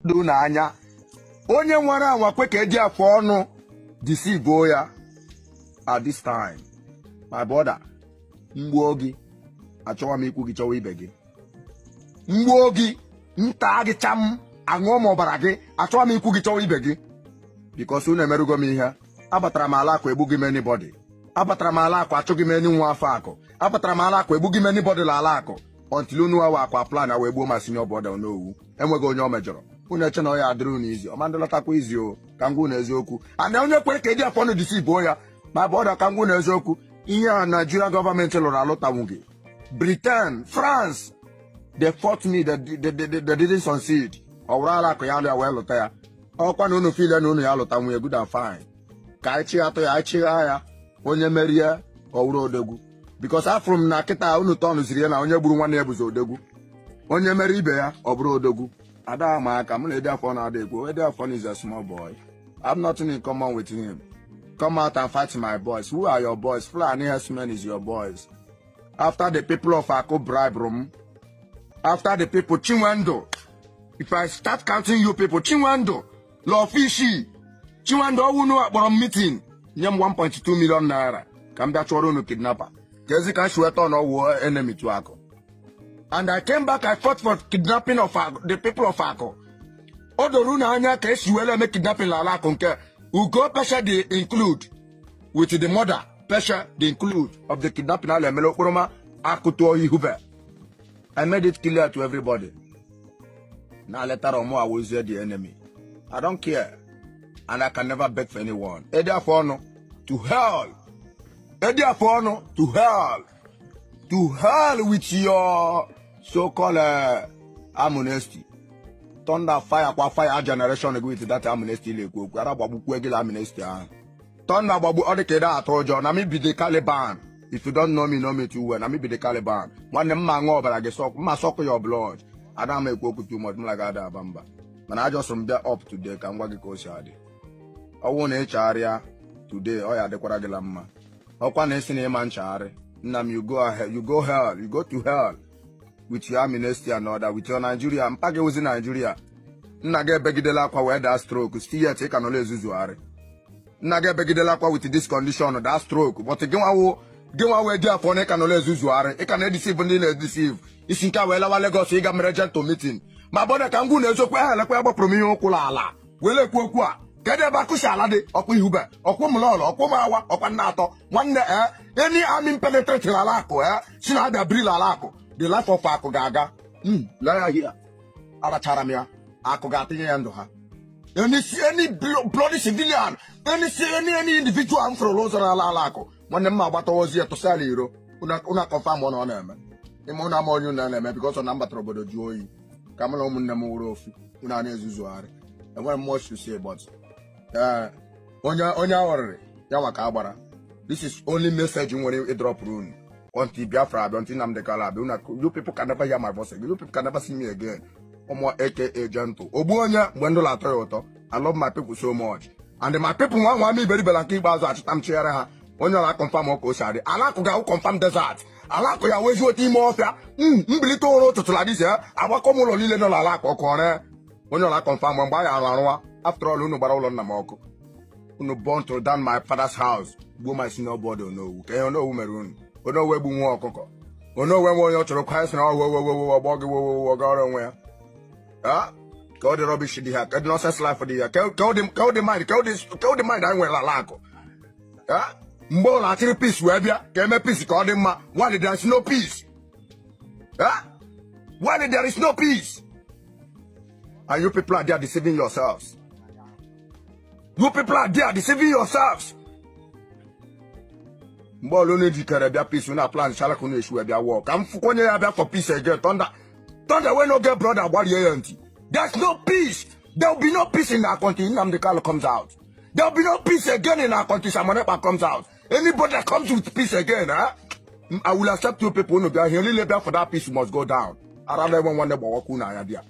Dị unu anya, onye nwere anwa kwe ka eji afọ ọnụ deceive ya at this time, my brother, mgbuo gị, achọwa m ikwu gị, chọwa ibe gị. Mgbuo gị, nta gị cham, aṅụọ m ọbara gị, achọwa m ikwu gị, chọwa ibe gị, because unu emerụgo m ihe. Abatara m ala akụ, egbughị m anybody. Abatara m ala akụ, achụghị m enyi nwa afọ akụ. Abatara m ala akụ, egbughị m anybody ala akụ until unu awa akwa plan wee gbuo ma senior brother Onowu. Enweghị onye o mejọrọ. Unu eche na ọ ya adịrị unu izi ọma ndị lọtakwa izi o. Ka m gwa unu eziokwu, and onye kwere ka eji afọ ọnụ deceive ya, ma brother, ka m gwa unu eziokwu, ihe a Nigeria gọọmenti lụrụ alụtanwughị. Britain, France, they fought me, they didn't succeed. Ọ wụrụ ala akụ ya alụ ya wee lụta ya. Ọkwa na unu feel na unu ya lụta nwunye, good and fine. Ka anyị chịghatụ ya, anyị chịgha ya, onye merie, ọ wụrụ odegwu, because afụrụ m na kịta unu tọnụziri ya na onye gburu nwanne ya bụzi odegwu. Onye mere ibe ya, ọ bụrụ odogwu. Ada ama aka m na Edi Afọ na-ada ekwu. Edi Afọ is a small boy. I have nothing in common with him. Come out and fight my boys. Who are your boys? Fulani herdsmen is your boys. After the people of Ako bribe room, after the people Chinwendo, if I start counting you people, Chinwendo, Lofishi, Chinwendo, ọwụnụ akpọrọ m meeting, nye m 1.2 million naira ka m bịa chụọrọ unu kidnapper. Ka ezi ka m si weta ọnụ enemy to Ako. And I came back, I fought for kidnapping of the people of Ako. O doro unu anya ka esi were eme kidnapping n'ala akụ nke Ugo Pesha dey include with the mother Pesha dey include of the kidnapping ala emere okporoma akụtụọ ihube. I made it clear to everybody. Now later on, I will say the enemy. I don't care. And I can never beg for anyone. Edi Afọ, to hell. Edi Afọ, to hell. To hell with your so-called amnesty. Thunder fire kwa fire generation go with that amnesty na-ekwu okwu. Ara gbagbukwu gị amnesty ahụ. Thunder gbagbu ọ dị ka ịda atụ ụjọ na me be the Caliban. If you don't know me, know me too well. Na me be the Caliban. Nwanne m, ma aṅụ ọbara gị sọkụ, mma sọkụ your blood. Ada m ekwu okwu too much, m like ada aba mba. Mana ajọsọ m bịa up today ka m gwa gị ka o si adị. Ọ bụrụ na ị chagharịa today, ọ ya adịkwara gị la mma. Ọkwa na esi na ịma nchagharị. Nna m, you go ahead, you go hell, you go to hell with your amnesty and order, with your Nigeria. Mpa gị wụzi Nigeria. Nna gị ebegidela akwa wee daa stroke, still yet ị ka nọ na-ezuzugharị. Nna gị ebegidela akwa with this condition, daa stroke, but gị nwa wee dị afọ na ị ka nọ na-ezuzugharị, ị ka na-edeceive ndị na-edeceive. Isi nke a wee lawa Lagos ịga mere gentle meeting. Ma bọda, ka m gwu na eziokwu ahụ, elekwa ya gbapụrụ m ihe ụkwụ ala wee lekwu okwu a. Kedu ebe akụsi ala dị? Ọkwa ihube, ọkwa ụmụlọlọ, ọkwa ụmụawa, ọkwa nna atọ. Nwanne, ee, any army penetrate ala akụ, ee, si na abịa bril ala akụ, the life of akụ ga-aga. Lee ya here, arachara m ya. Akụ ga-atinye ya ndụ ha. Any bloody civilian, any individual m fụrụ ụzọ n'ala ala akụ, nwanne m, ma agbata ozi ya tụsịala iro. Unu confirm na ọ na-eme ime unu ama onye unu na-eme, because na m batara obodo jụọ oyi ka mụ na ụmụnne m wụrụ ofu. Unu a na-ezuzugharị, enwere m much to say, but ee, onye aghọrịrị ya nwa ka a gbara. This is only message nwere ịdropụrụ unu until Biafra abịa, until Nnamdi Kanu abịa. Unu, you people can never hear my voice again. You people can never see me again. Ụmụ aka gentle ogbu onye mgbe ndụ na-atọ ya ụtọ. I love my people so much, and my people nwa nwa m iberibela nke ikpeazụ achịta m chịgharị ha. Onye ọla confirm ka o si adị. Ala akụ ga-awụ confirm desert. Ala akụ ya wee ezigbote ime ọfịa. Mbilite ụra ụtụtụ la dịze agbakọ m ụlọ niile nọ n'ala akụ ọkụ ọree. Onye ọla confirm mgbe a ya arụ arụwa. After all, unu gbara ụlọ nna m ọkụ. Unu burn to down my father's house, gbuo my senior brother Onowu. Ka ihe Onowu mere unu? Onowu egbu nwa ọkụkọ. Onowu enwe onye ọ chọrọ kwa sị na ọ wewewewe ọgbọ gị wewewe ọga ọrụ onwe ya. Ah, ka ọ dị rubbish dị ha, ka dị nonsense life dị ya, ka ọ dị mind, ka ọ dị mind anyị nwere ala akụ. Ah, mgbe ọ na-achịrị peace wee bịa ka eme peace ka ọ dị mma. Why there is no peace? Ah, why there is no peace? And you people are there deceiving yourselves. You people are there deceiving yourselves. Mgbe ọlụ unu jikere bịa peace, unu plan chala ka unu esi wee bịa wụọ ka m fụkwa onye ya bịa for peace again. Thunder, thunder wey no get brother gbarie ya ntị. There's no peace. There will be no peace in our country Nnamdi Kanu comes out. There will be no peace again in our country Simon Ekpa comes out. Anybody that comes with peace again, eh? I will accept you people. Unu bịa here niile bịa for that peace must go down. Arala enwe nwanne gbawakwu na ya bịa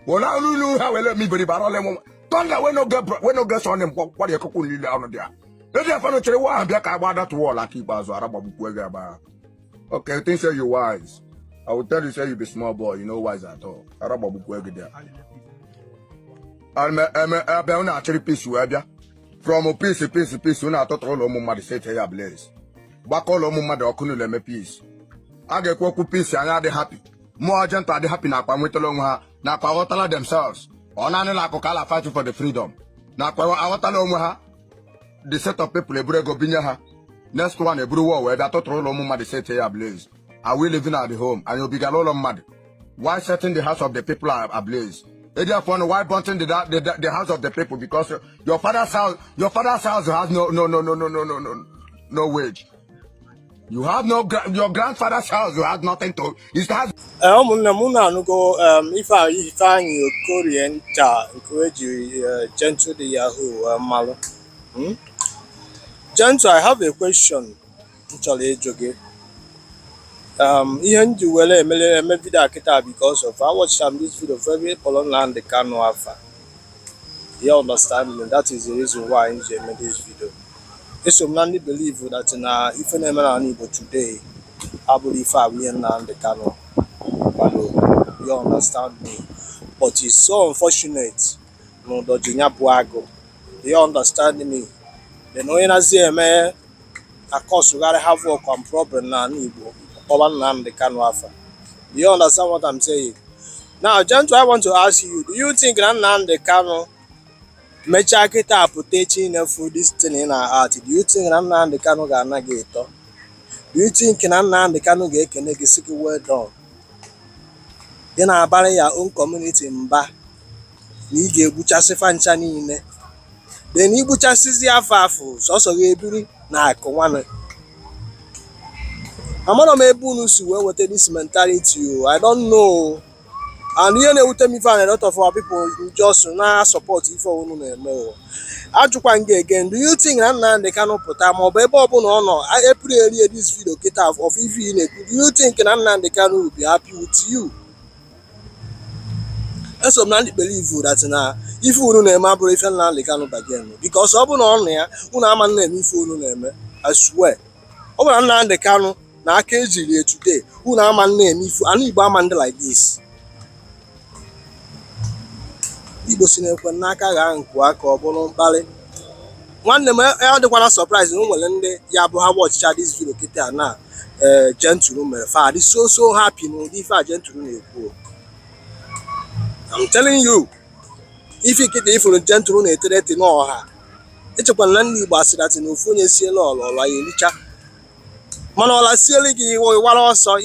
wọlá unu ha wele mi bere bara ole thunder wey no get son gbarie kụkụ niile ọnụ dị ya eji afa chere wa ahụ bịa ka agba that wall aka ikpeazụ. Ara gbagbukwu ego agba. Okay, think say you wise. I will tell you say you be small boy, you no wise at all. Ara gbagbukwu ego dị ya. Ebe unu achịrị peace wee bịa from peace, peace, peace, unu atụtụrụ ụlọ ụmụ mmadụ, set ya blaze, gbakọ ụlọ ụmụ mmadụ ọkụ n'ụlọ, eme peace. A ga-ekwu okwu peace, anyị adị happy. Mmụọ Gentle adị happy na akpa nwetara onwe ha, na akpa aghọtala themselves. Ọ naanị na akụ ka ala fight for the freedom, na akpa aghọtala onwe ha. The set of people eburu ego binye ha. Next one, eburu war wee bịa tụtụrụ ụlọ ụmụ mmadụ, set ya blaze. Are we living at the home? Anyị obigala ụlọ mmadụ? Why setting the house of the people ablaze? Ediafon, why burning the house of the people? Because your father's house has no no no no no no no no no wage. You have no your grandfather's house. You have nothing to. It has Ee, ụmụnne m, unu anụgo ife a Ifeanyị Okorie nta nke ejiri Gentle the Yahoo malụ. Gentle, I have a question m chọrọ ịjụ gị. Ihe m ji were emere eme video a kịta because of I watched this video very kpọrọ Nnamdi Kanu afa. You understand me? That is the reason why m ji eme this video. Eso m na ndị believe that na ife na-eme n'ala Igbo today abụrụ ife a bụ ihe Nnamdi Kanu kwado. You understand me? But it's so unfortunate na ụdọ ji ya bụ agụ. You understand me? Then onye nazi eme akọsụgharị havoc and problem n'ala Igbo, kpọba Nnamdi Kanu afa. Do you understand what I'm saying? Now, Gentle, I want to ask you, do you think na Nnamdi Kanu mechaa kịta pụta echi na-efu this thing ị na-art, do you think na Nnamdi Kanu ga-ana gị ịtọ? Do you think na Nnamdi Kanu ga-ekene gị, sị gị well done? Ị na-abara ya own community mba na ị ga-egbuchasị fa ncha niile, then igbuchasịzi afọ afọ sọsọ gị ebiri na akụ nwanne. Amarọ m ebe unu si wee nweta this mentality o. I don't know. And ihe na-ewute m ife a na a lot of our people just na support ife unu na-eme o. Ajụkwa m gị again, do you think na Nnamdi Kanu pụta maọbụ ebe ọbụla ọ nọ epụrụ erie this video kịta of ife ị na-ekwu, do you think na Nnamdi Kanu will be happy with you? Eso m na ndị believe that na ife unu na-eme abụrụ ife Nnamdi Kanu bagen, because ọ bụ na ọ nọ ya, unu ama na-eme ife unu na-eme. I swear, ọ bụ na Nnamdi Kanu na aka ejiri ya today, unu ama na-eme ife ana Igbo ama ndị like this. Igbo si na-ekwe n'aka ghaa nku aka ọ bụrụ mkparị. Nwanne m, ya dịkwana surprise na o nwere ndị ya bụ ha watchcha this video kịta na ee Gentle mere fa dị so so happy na ụdị ife a Gentle na-ekwu. I'm telling you, ife kịta ifuru Gentle na-etere ete n'ọha, echekwana na ndị Igbo asịrị atị na ofu onye siela ọla ọla ya ericha, mana ọla siele gị wara ọsọ.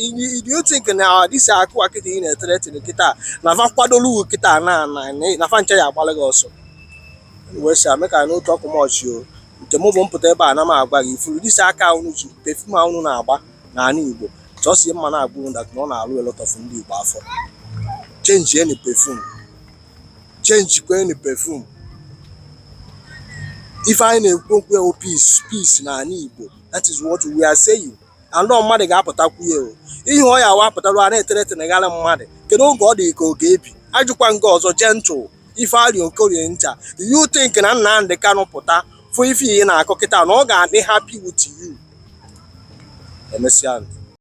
Do you think na this akụ akịta ị na-etere ete kịta na fa kwadolu kịta na na na fa nche ya agbalị gị ọsọ wee sị ame ka n'otu ọkụmọchị o? Nke mụ bụ mpụta ebe a na m agwa gị, ifuru this aka unu ji perfume unu na-agba n'ala Igbo, chọsie mma na-agwa unu that na ọ na-alụ a lot of ndị Igbo afọ. Change any perfume, change kweni perfume. Ife anyị na-ekwu okwu ya, peace, peace n'ala Igbo, that is what we are saying. And ọ mmadụ ga-apụtakwu ya o ihe ọ ya awa apụtarụ a na-etere etenegharị mmadụ. Kedu oge ọ dị ka ọ ga-ebi? Ajụkwa nke ọzọ, Gentle, Ifeanyi Okorie nta, do you think na Nnamdi Kanu pụta fụ ife ihe na-akọ kịta na ọ ga-adị happy with you? Emesịa.